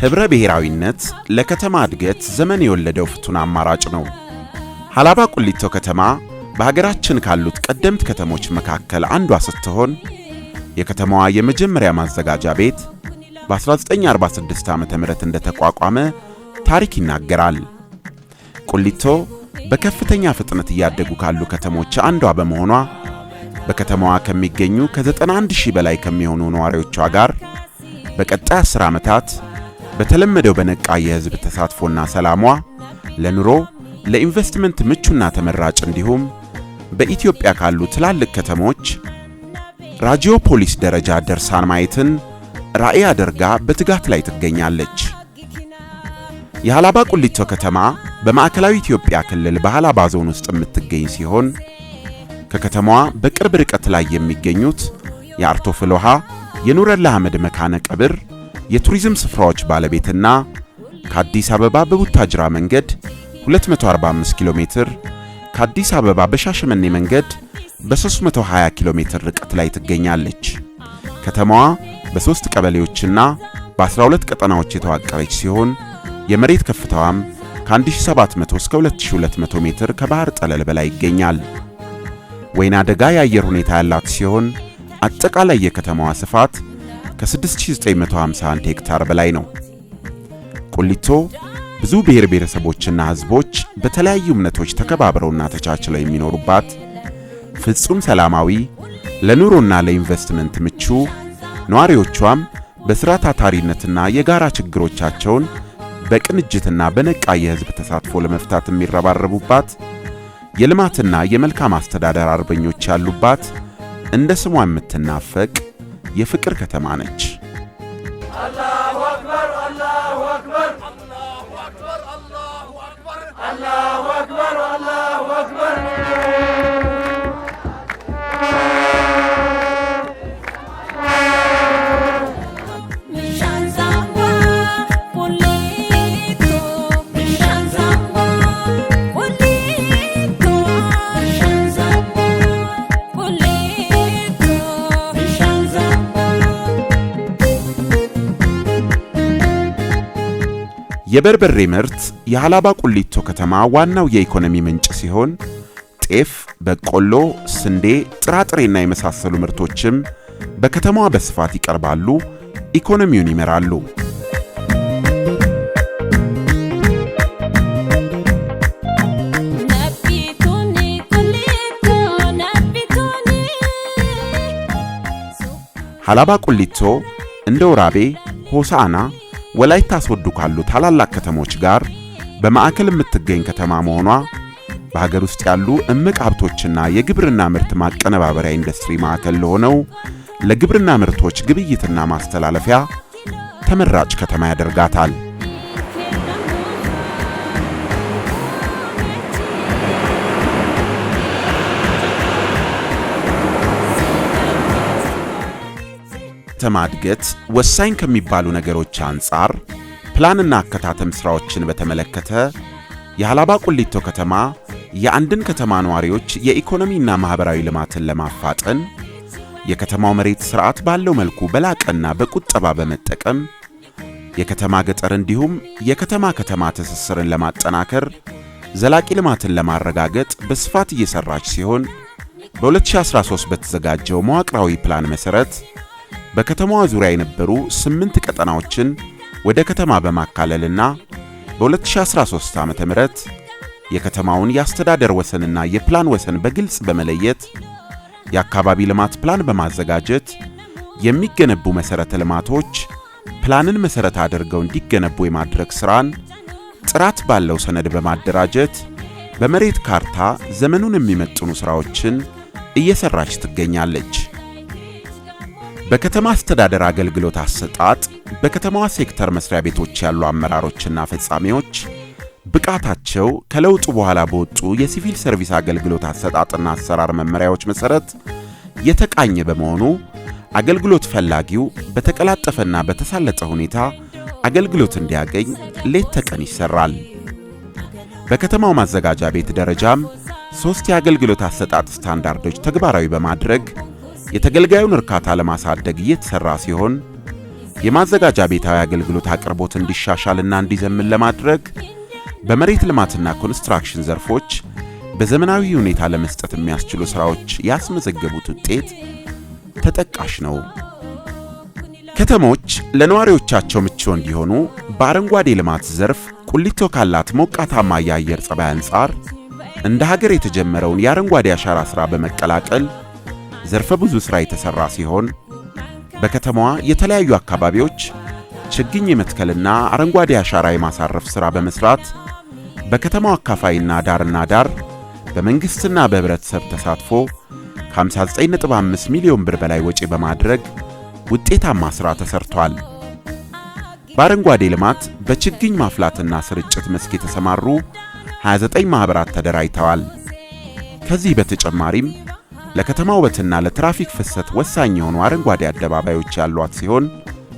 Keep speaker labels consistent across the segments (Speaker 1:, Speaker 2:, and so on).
Speaker 1: ኅብረ ብሔራዊነት ለከተማ እድገት ዘመን የወለደው ፍቱን አማራጭ ነው። ሀላባ ቁሊቶ ከተማ በሀገራችን ካሉት ቀደምት ከተሞች መካከል አንዷ ስትሆን የከተማዋ የመጀመሪያ ማዘጋጃ ቤት በ1946 ዓ.ም እንደተቋቋመ ታሪክ ይናገራል። ቁሊቶ በከፍተኛ ፍጥነት እያደጉ ካሉ ከተሞች አንዷ በመሆኗ በከተማዋ ከሚገኙ ከ91 ሺህ በላይ ከሚሆኑ ነዋሪዎቿ ጋር በቀጣይ 10 ዓመታት በተለመደው በነቃ የሕዝብ ተሳትፎና ሰላሟ ለኑሮ ለኢንቨስትመንት ምቹና ተመራጭ እንዲሁም በኢትዮጵያ ካሉ ትላልቅ ከተሞች ራጂዮፖሊስ ደረጃ ደርሳን ማየትን ራዕይ አድርጋ በትጋት ላይ ትገኛለች። የሃላባ ቁሊቶ ከተማ በማዕከላዊ ኢትዮጵያ ክልል በሃላባ ዞን ውስጥ የምትገኝ ሲሆን ከከተማዋ በቅርብ ርቀት ላይ የሚገኙት የአርቶ ፍልውሃ፣ የኑረላ አህመድ መካነ ቀብር የቱሪዝም ስፍራዎች ባለቤትና ከአዲስ አበባ በቡታጅራ መንገድ 245 ኪሎ ሜትር፣ ከአዲስ አበባ በሻሸመኔ መንገድ በ320 ኪሎ ሜትር ርቀት ላይ ትገኛለች። ከተማዋ በሦስት ቀበሌዎችና በ12 ቀጠናዎች የተዋቀረች ሲሆን የመሬት ከፍታዋም ከ1700 እስከ 2200 ሜትር ከባህር ጠለል በላይ ይገኛል። ወይና ደጋ የአየር ሁኔታ ያላት ሲሆን አጠቃላይ የከተማዋ ስፋት ከ6951 ሄክታር በላይ ነው። ቁሊቶ ብዙ ብሔር ብሔረሰቦችና ሕዝቦች በተለያዩ እምነቶች ተከባብረውና ተቻችለው የሚኖሩባት ፍጹም ሰላማዊ፣ ለኑሮና ለኢንቨስትመንት ምቹ፣ ነዋሪዎቿም በሥራ ታታሪነትና የጋራ ችግሮቻቸውን በቅንጅትና በነቃ የሕዝብ ተሳትፎ ለመፍታት የሚረባረቡባት፣ የልማትና የመልካም አስተዳደር አርበኞች ያሉባት፣ እንደ ስሟ የምትናፈቅ የፍቅር ከተማ ነች።
Speaker 2: الله أكبر الله أكبر الله أكبر الله أكبر الله أكبر الله أكبر።
Speaker 1: የበርበሬ ምርት የሃላባ ቁሊቶ ከተማ ዋናው የኢኮኖሚ ምንጭ ሲሆን ጤፍ፣ በቆሎ፣ ስንዴ፣ ጥራጥሬና የመሳሰሉ ምርቶችም በከተማዋ በስፋት ይቀርባሉ፣ ኢኮኖሚውን ይመራሉ። ሃላባ ቁሊቶ እንደ ወራቤ፣ ሆሳዕና፣ ወላይታ ሶዶ ካሉ ታላላቅ ከተሞች ጋር በማዕከል የምትገኝ ከተማ መሆኗ በሀገር ውስጥ ያሉ እምቅ ሀብቶችና የግብርና ምርት ማቀነባበሪያ ኢንዱስትሪ ማዕከል ለሆነው ለግብርና ምርቶች ግብይትና ማስተላለፊያ ተመራጭ ከተማ ያደርጋታል። ከተማ እድገት ወሳኝ ከሚባሉ ነገሮች አንጻር ፕላንና አከታተም ስራዎችን በተመለከተ የሃላባ ቁሊቶ ከተማ የአንድን ከተማ ነዋሪዎች የኢኮኖሚና ማህበራዊ ልማትን ለማፋጠን የከተማው መሬት ስርዓት ባለው መልኩ በላቀና በቁጠባ በመጠቀም የከተማ ገጠር እንዲሁም የከተማ ከተማ ትስስርን ለማጠናከር ዘላቂ ልማትን ለማረጋገጥ በስፋት እየሰራች ሲሆን በ2013 በተዘጋጀው መዋቅራዊ ፕላን መሠረት በከተማዋ ዙሪያ የነበሩ 8 ቀጠናዎችን ወደ ከተማ በማካለልና በ2013 ዓ.ም የከተማውን የአስተዳደር ወሰንና የፕላን ወሰን በግልጽ በመለየት የአካባቢ ልማት ፕላን በማዘጋጀት የሚገነቡ መሠረተ ልማቶች ፕላንን መሠረት አድርገው እንዲገነቡ የማድረግ ሥራን ጥራት ባለው ሰነድ በማደራጀት በመሬት ካርታ ዘመኑን የሚመጥኑ ሥራዎችን እየሰራች ትገኛለች። በከተማ አስተዳደር አገልግሎት አሰጣጥ በከተማዋ ሴክተር መስሪያ ቤቶች ያሉ አመራሮችና ፈጻሚዎች ብቃታቸው ከለውጡ በኋላ በወጡ የሲቪል ሰርቪስ አገልግሎት አሰጣጥና አሰራር መመሪያዎች መሠረት የተቃኘ በመሆኑ አገልግሎት ፈላጊው በተቀላጠፈና በተሳለጠ ሁኔታ አገልግሎት እንዲያገኝ ሌት ተቀን ይሰራል። በከተማው ማዘጋጃ ቤት ደረጃም 3 የአገልግሎት አሰጣጥ ስታንዳርዶች ተግባራዊ በማድረግ የተገልጋዩን እርካታ ለማሳደግ እየተሰራ ሲሆን የማዘጋጃ ቤታዊ አገልግሎት አቅርቦት እንዲሻሻልና እንዲዘምን ለማድረግ በመሬት ልማትና ኮንስትራክሽን ዘርፎች በዘመናዊ ሁኔታ ለመስጠት የሚያስችሉ ሥራዎች ያስመዘገቡት ውጤት ተጠቃሽ ነው። ከተሞች ለነዋሪዎቻቸው ምቹ እንዲሆኑ በአረንጓዴ ልማት ዘርፍ ቁሊቶ ካላት ሞቃታማ የአየር ጸባይ አንጻር እንደ ሀገር የተጀመረውን የአረንጓዴ አሻራ ሥራ በመቀላቀል ዘርፈ ብዙ ሥራ የተሠራ ሲሆን፣ በከተማዋ የተለያዩ አካባቢዎች ችግኝ የመትከልና አረንጓዴ አሻራ የማሳረፍ ሥራ በመስራት በከተማው አካፋይና ዳርና ዳር በመንግሥትና በህብረተሰብ ተሳትፎ ከ59.5 ሚሊዮን ብር በላይ ወጪ በማድረግ ውጤታማ ሥራ ተሰርቷል። በአረንጓዴ ልማት በችግኝ ማፍላትና ስርጭት መስክ የተሰማሩ 29 ማኅበራት ተደራጅተዋል። ከዚህ በተጨማሪም ለከተማ ውበትና ለትራፊክ ፍሰት ወሳኝ የሆኑ አረንጓዴ አደባባዮች ያሏት ሲሆን፣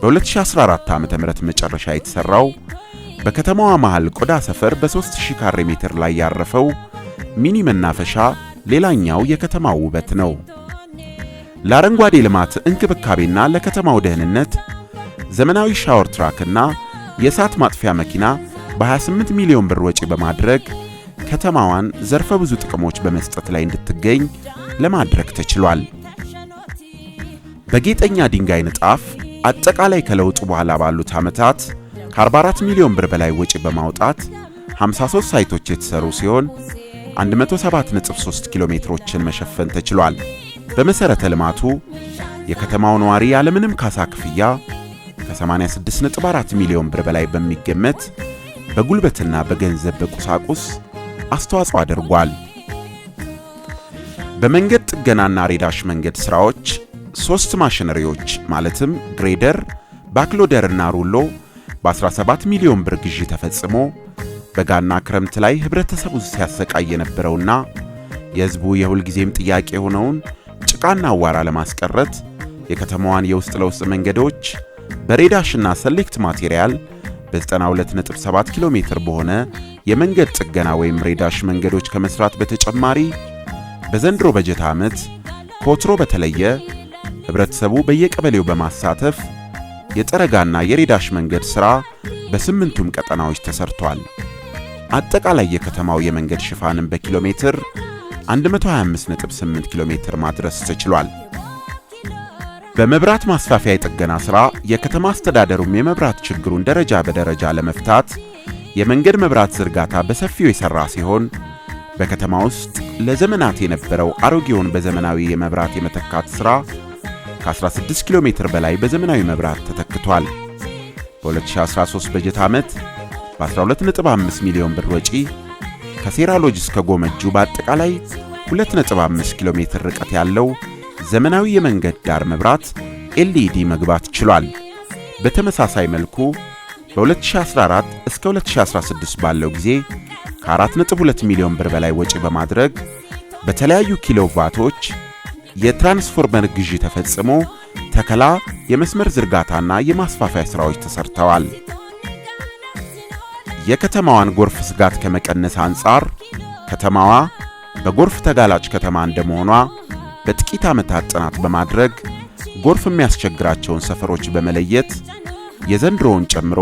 Speaker 1: በ2014 ዓ.ም መጨረሻ የተሠራው በከተማዋ መሃል ቆዳ ሰፈር በ3000 ካሬ ሜትር ላይ ያረፈው ሚኒ መናፈሻ ሌላኛው የከተማው ውበት ነው። ለአረንጓዴ ልማት እንክብካቤና ለከተማው ደህንነት ዘመናዊ shower truck ና የእሳት ማጥፊያ መኪና በ28 ሚሊዮን ብር ወጪ በማድረግ ከተማዋን ዘርፈ ብዙ ጥቅሞች በመስጠት ላይ እንድትገኝ ለማድረግ ተችሏል። በጌጠኛ ድንጋይ ንጣፍ አጠቃላይ ከለውጡ በኋላ ባሉት ዓመታት ከ44 ሚሊዮን ብር በላይ ወጪ በማውጣት 53 ሳይቶች የተሰሩ ሲሆን 107.3 ኪሎ ሜትሮችን መሸፈን ተችሏል። በመሠረተ ልማቱ የከተማው ነዋሪ ያለምንም ካሳ ክፍያ ከ86.4 ሚሊዮን ብር በላይ በሚገመት በጉልበትና በገንዘብ በቁሳቁስ አስተዋጽኦ አድርጓል። በመንገድ ጥገናና ሬዳሽ መንገድ ሥራዎች ሦስት ማሽነሪዎች ማለትም ግሬደር፣ backloader ና ሩሎ በ17 ሚሊዮን ብር ግዢ ተፈጽሞ በጋና ክረምት ላይ ህብረተሰቡ ሲያሰቃይ የነበረውና የሕዝቡ የሁልጊዜም ጥያቄ የሆነውን ጭቃና አዋራ ለማስቀረት የከተማዋን የውስጥ ለውስጥ መንገዶች በሬዳሽና select material በ92.7 ኪሎ ሜትር በሆነ የመንገድ ጥገና ወይም ሬዳሽ መንገዶች ከመስራት በተጨማሪ በዘንድሮ በጀት ዓመት ከወትሮ በተለየ ህብረተሰቡ በየቀበሌው በማሳተፍ የጠረጋና የሬዳሽ መንገድ ሥራ በስምንቱም ቀጠናዎች ተሰርቷል። አጠቃላይ የከተማው የመንገድ ሽፋንን በኪሎ ሜትር 125.8 ኪሎ ሜትር ማድረስ ተችሏል። በመብራት ማስፋፊያ የጥገና ሥራ የከተማ አስተዳደሩም የመብራት ችግሩን ደረጃ በደረጃ ለመፍታት የመንገድ መብራት ዝርጋታ በሰፊው የሠራ ሲሆን፣ በከተማ ውስጥ ለዘመናት የነበረው አሮጌውን በዘመናዊ የመብራት የመተካት ሥራ ከ16 ኪሎ ሜትር በላይ በዘመናዊ መብራት ተተክቷል። በ2013 በጀት ዓመት በ12.5 ሚሊዮን ብር ወጪ ከሴራ ሎጅ እስከ ጎመጁ በአጠቃላይ 2.5 ኪሎ ሜትር ርቀት ያለው ዘመናዊ የመንገድ ዳር መብራት LED መግባት ችሏል። በተመሳሳይ መልኩ በ2014 እስከ 2016 ባለው ጊዜ ከ4.2 ሚሊዮን ብር በላይ ወጪ በማድረግ በተለያዩ ኪሎዋቶች የትራንስፎርመር ግዢ ተፈጽሞ ተከላ፣ የመስመር ዝርጋታና የማስፋፊያ ሥራዎች ተሰርተዋል። የከተማዋን ጎርፍ ስጋት ከመቀነስ አንጻር ከተማዋ በጎርፍ ተጋላጭ ከተማ እንደመሆኗ በጥቂት ዓመታት ጥናት በማድረግ ጎርፍ የሚያስቸግራቸውን ሰፈሮች በመለየት የዘንድሮውን ጨምሮ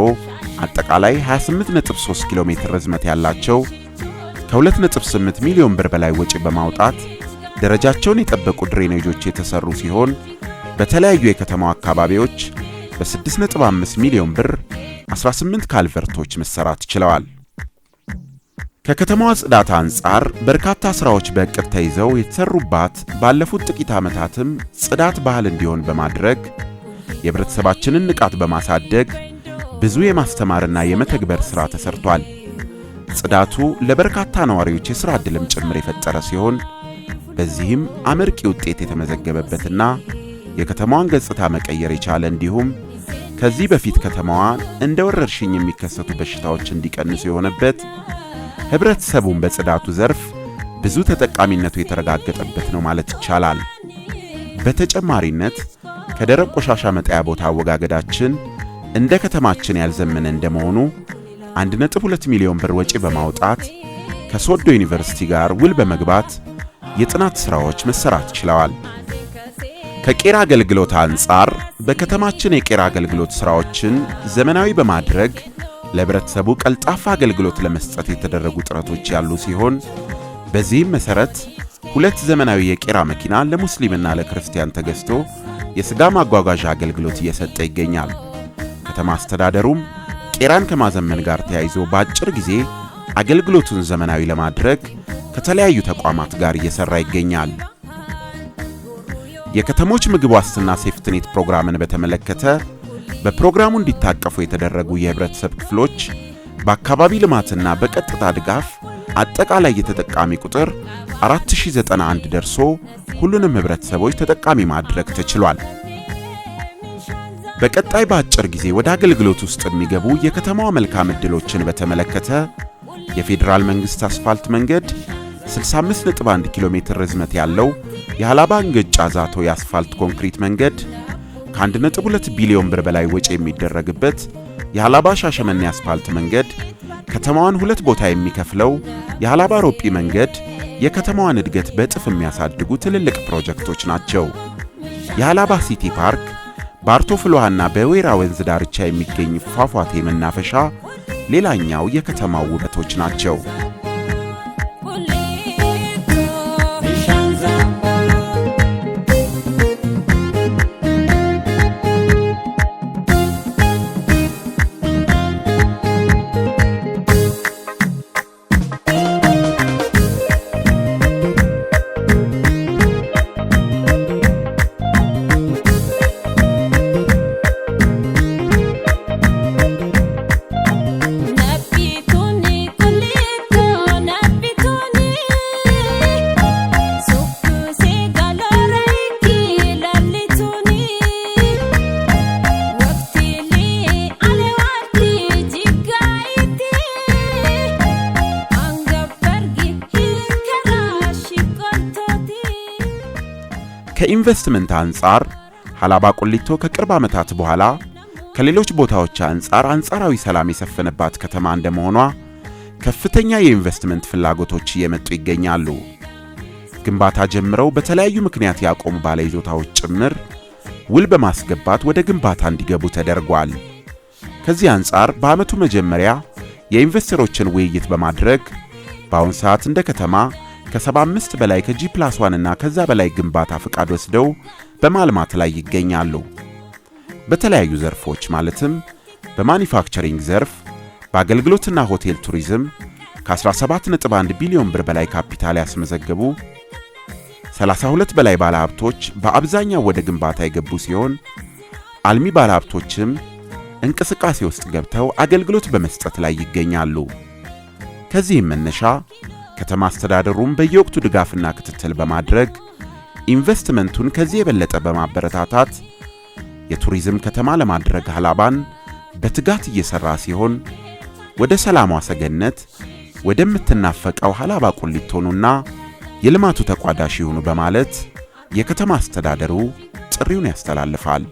Speaker 1: አጠቃላይ 28.3 ኪሎ ሜትር ርዝመት ያላቸው ከ2.8 ሚሊዮን ብር በላይ ወጪ በማውጣት ደረጃቸውን የጠበቁ ድሬኔጆች የተሰሩ ሲሆን፣ በተለያዩ የከተማው አካባቢዎች በ6.5 ሚሊዮን ብር 18 ካልቨርቶች መሰራት ችለዋል። ከከተማዋ ጽዳት አንጻር በርካታ ስራዎች በእቅድ ተይዘው የተሰሩባት፣ ባለፉት ጥቂት ዓመታትም ጽዳት ባህል እንዲሆን በማድረግ የህብረተሰባችንን ንቃት በማሳደግ ብዙ የማስተማርና የመተግበር ሥራ ተሰርቷል። ጽዳቱ ለበርካታ ነዋሪዎች የሥራ ዕድልም ጭምር የፈጠረ ሲሆን፣ በዚህም አመርቂ ውጤት የተመዘገበበትና የከተማዋን ገጽታ መቀየር የቻለ እንዲሁም ከዚህ በፊት ከተማዋን እንደ ወረርሽኝ የሚከሰቱ በሽታዎች እንዲቀንሱ የሆነበት፣ ህብረተሰቡን በጽዳቱ ዘርፍ ብዙ ተጠቃሚነቱ የተረጋገጠበት ነው ማለት ይቻላል። በተጨማሪነት ከደረቅ ቆሻሻ መጣያ ቦታ አወጋገዳችን እንደ ከተማችን ያልዘመነ እንደመሆኑ 1.2 ሚሊዮን ብር ወጪ በማውጣት ከሶዶ ዩኒቨርሲቲ ጋር ውል በመግባት የጥናት ሥራዎች መሰራት ችለዋል። ከቄራ አገልግሎት አንጻር በከተማችን የቄራ አገልግሎት ሥራዎችን ዘመናዊ በማድረግ ለህብረተሰቡ ቀልጣፋ አገልግሎት ለመስጠት የተደረጉ ጥረቶች ያሉ ሲሆን፣ በዚህም መሠረት ሁለት ዘመናዊ የቄራ መኪና ለሙስሊምና ለክርስቲያን ተገዝቶ የሥጋ ማጓጓዣ አገልግሎት እየሰጠ ይገኛል። ከተማ አስተዳደሩም ቄራን ከማዘመን ጋር ተያይዞ በአጭር ጊዜ አገልግሎቱን ዘመናዊ ለማድረግ ከተለያዩ ተቋማት ጋር እየሰራ ይገኛል። የከተሞች ምግብ ዋስትና ሴፍትኔት ፕሮግራምን በተመለከተ በፕሮግራሙ እንዲታቀፉ የተደረጉ የህብረተሰብ ክፍሎች በአካባቢ ልማትና በቀጥታ ድጋፍ አጠቃላይ የተጠቃሚ ቁጥር 4091 ደርሶ ሁሉንም ህብረተሰቦች ተጠቃሚ ማድረግ ተችሏል። በቀጣይ በአጭር ጊዜ ወደ አገልግሎት ውስጥ የሚገቡ የከተማዋ መልካም ዕድሎችን በተመለከተ የፌዴራል መንግሥት አስፋልት መንገድ፣ 65.1 ኪሎ ሜትር ርዝመት ያለው የሃላባ እንገጫ ዛቶ የአስፋልት ኮንክሪት መንገድ፣ ከ1.2 ቢሊዮን ብር በላይ ወጪ የሚደረግበት የሃላባ ሻሸመኔ አስፋልት መንገድ፣ ከተማዋን ሁለት ቦታ የሚከፍለው የሃላባ ሮጲ መንገድ የከተማዋን እድገት በእጥፍ የሚያሳድጉ ትልልቅ ፕሮጀክቶች ናቸው። የሃላባ City Park፣ በአርቶ ፍልውሃና በዌራ ወንዝ ዳርቻ የሚገኝ ፏፏቴ መናፈሻ ሌላኛው የከተማው ውበቶች ናቸው። ከኢንቨስትመንት አንጻር ሀላባ ቁሊቶ ከቅርብ ዓመታት በኋላ ከሌሎች ቦታዎች አንጻር አንጻራዊ ሰላም የሰፈነባት ከተማ እንደመሆኗ ከፍተኛ የኢንቨስትመንት ፍላጎቶች እየመጡ ይገኛሉ። ግንባታ ጀምረው በተለያዩ ምክንያት ያቆሙ ባለይዞታዎች ጭምር ውል በማስገባት ወደ ግንባታ እንዲገቡ ተደርጓል። ከዚህ አንጻር በዓመቱ መጀመሪያ የኢንቨስተሮችን ውይይት በማድረግ በአሁን ሰዓት እንደ ከተማ ከ75 በላይ ከ G+1 እና ከዛ በላይ ግንባታ ፍቃድ ወስደው በማልማት ላይ ይገኛሉ። በተለያዩ ዘርፎች ማለትም በማኒፋክቸሪንግ ዘርፍ፣ በአገልግሎትና ሆቴል ቱሪዝም ከ17.1 ቢሊዮን ብር በላይ ካፒታል ያስመዘገቡ 32 በላይ ባለሀብቶች በአብዛኛው ወደ ግንባታ የገቡ ሲሆን፣ አልሚ ባለሀብቶችም እንቅስቃሴ ውስጥ ገብተው አገልግሎት በመስጠት ላይ ይገኛሉ። ከዚህም መነሻ ከተማ አስተዳደሩም በየወቅቱ ድጋፍና ክትትል በማድረግ ኢንቨስትመንቱን ከዚህ የበለጠ በማበረታታት የቱሪዝም ከተማ ለማድረግ ሀላባን በትጋት እየሰራ ሲሆን፣ ወደ ሰላሟ ሰገነት ወደምትናፈቀው ሀላባ ቁሊቶ ኑና የልማቱ ተቋዳሽ ይሁኑ በማለት የከተማ አስተዳደሩ ጥሪውን ያስተላልፋል።